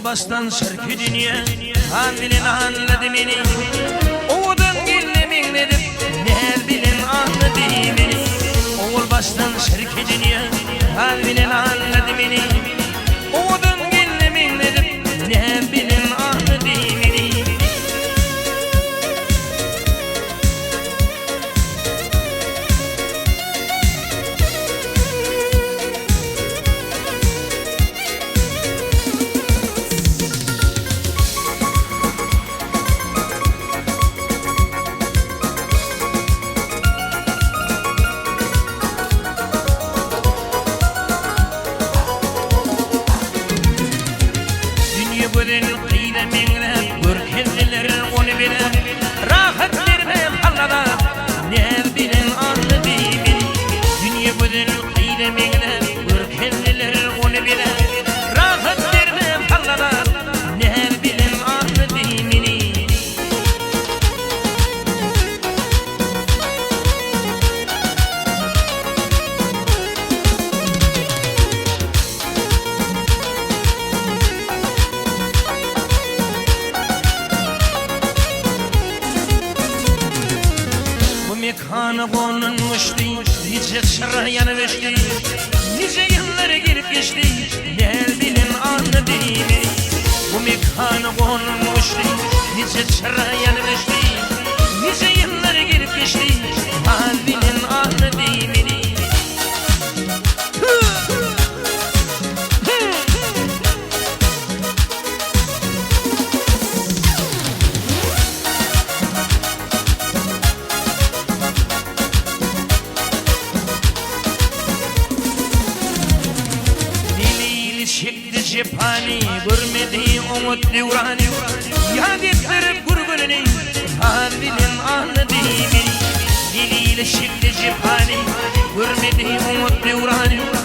başdan şirki dünýe Han bilen anlady meni. Owadan gelne meňzedip, Näz bilen anlady meni. Owal başdan şirki dünýe Han bilen anlady meni. Owadan gelne meňzedip, Näz bilen anlady meni. Dünýe gözel gyza meňzäp, Görkezdiler ony bize. Rahat bermän Allada, Näz bilen aldy meni. Dünýe gözel gyza meňzäp, Görkezdiler ony bize. Rahat bermän Allada, Näz bilen aldy meni. Bu mekana gonan uçdy, Nice çyra ýanyp öçdi, Nice ýyllar gelip geçdi, Näz bilen anlady meni. Bu mekana gonan uçdy, Nice çyra ýanyp öçdi, Nice ýyllar gelip geçdi, Naz bilen anlady meni. Delili çekdi jepany, Görmedi oňat döwrany, Ýat etdirip gürgenini, Saz bilen aldy meni. Delili çekdi jepany, Görmedi oňat döwrany.